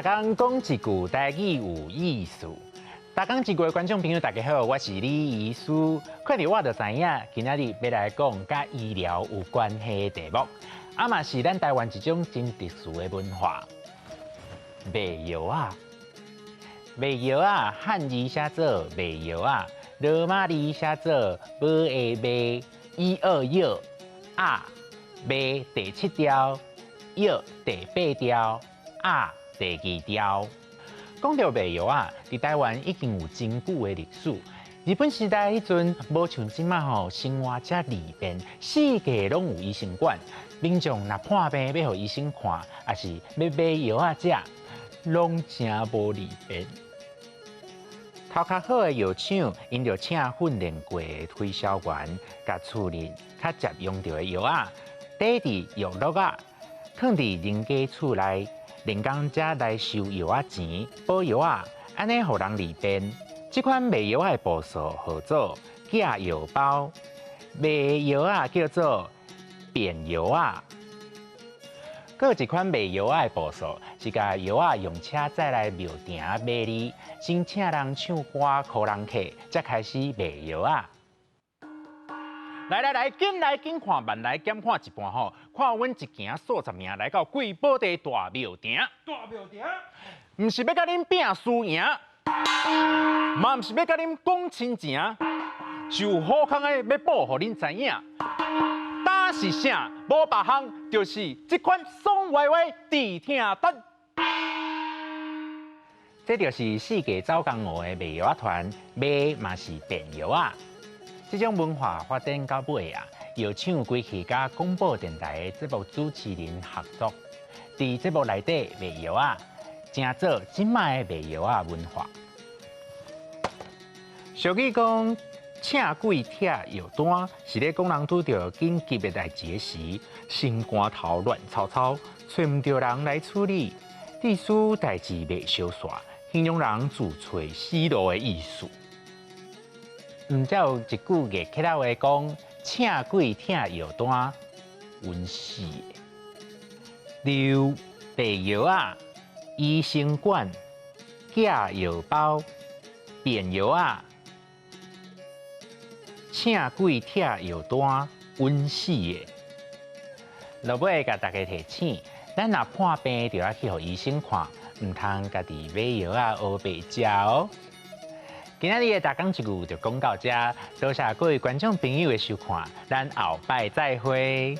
逐工講一句台語有意思。逐工一句的觀眾朋友，大家好，我是李醫師。看著我就知影，今仔日欲來講佮醫療有關係的題目，啊嘛是咱台灣一種真特殊的文化，賣藥仔。賣藥仔，漢字寫做賣藥仔，羅馬字寫做無的賣，一二藥仔，賣第七調，藥第八調，仔第二調。講著賣藥仔，佇台灣已經有真久的歷史。日本時代彼陣，無像這馬吼生活遮利便，四界攏有醫生館。民眾若破病欲予醫生看，抑是欲買藥仔食，攏誠無利便。頭殼好的藥廠，𪜶就請訓練過的推銷員，共厝裡較捷用著的藥仔，底佇藥橐仔，囥佇人家厝內。連工才來收藥仔錢，補藥仔，按呢予人利便。這款賣藥仔的步數號做寄藥包，賣藥仔叫做變藥仔。閣有一款賣藥仔的步數，是共藥仔用車載來廟埕買字，先請人唱歌箍人客，才開始賣藥仔。來來來，緊來緊看，慢來減看一半吼，看阮一行數十名來到貴寶地大廟埕。大廟埕，毋是欲共恁拼輸贏，嘛毋是欲共恁講親情，是有好康的欲報予恁知影。焦是啥？無別項，就是這款爽歪歪止疼丹。這就是四界走江湖的賣藥仔團，賣嘛是變藥仔。這種文化發展到尾啊，藥廠規氣佮廣播電台的節目主持人合作，佇節目內底賣藥仔，成做這擺的賣藥仔文化。俗語講，請鬼拆藥單，是咧講人拄著緊急的代誌時，心肝頭亂糟糟，揣毋著人來處理，致使代誌袂相煞，形容人自揣死路的意思。毋才有一句月客話講，請鬼拆藥單，穩死的。例賣藥仔、醫生館、寄藥包、變藥仔、請鬼拆藥單，穩死的。落尾共大家提醒，咱若破病就愛去予醫生看，毋通家己買藥仔烏白食哦。今仔日的逐工一句就講到遮，多謝各位觀眾朋友的收看，咱後擺再會。